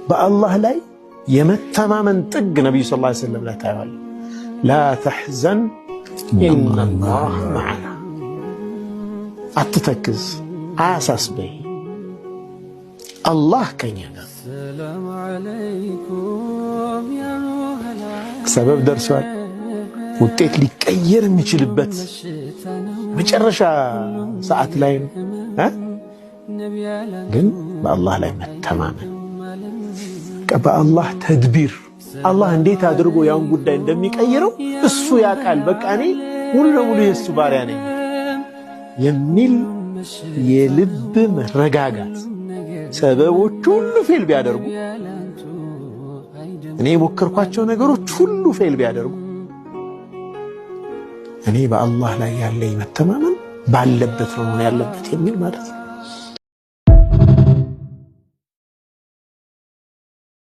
በአላህ ላይ የመተማመን ጥግ ነቢዩ صلى الله عليه وسلم ላይ ታየዋለህ። لا تحزن إن الله معنا፣ አትተክዝ፣ አያሳስበኝ፣ አላህ ከኛ ጋር። ሰበብ ደርሷል። ውጤት ሊቀየር የሚችልበት መጨረሻ ሰዓት ላይ ነው። ግን በአላህ ላይ መተማመን፣ በአላህ ተድቢር፣ አላህ እንዴት አድርጎ ያን ጉዳይ እንደሚቀይረው እሱ ያውቃል። በቃ እኔ ሙሉ ለሙሉ የእሱ ባሪያ ነኝ የሚል የልብ መረጋጋት፣ ሰበቦች ሁሉ fail ቢያደርጉ፣ እኔ የሞከርኳቸው ነገሮች ሁሉ fail ቢያደርጉ፣ እኔ በአላህ ላይ ያለኝ መተማመን ባለበት ነው መሆን ያለበት የሚል ማለት ነው።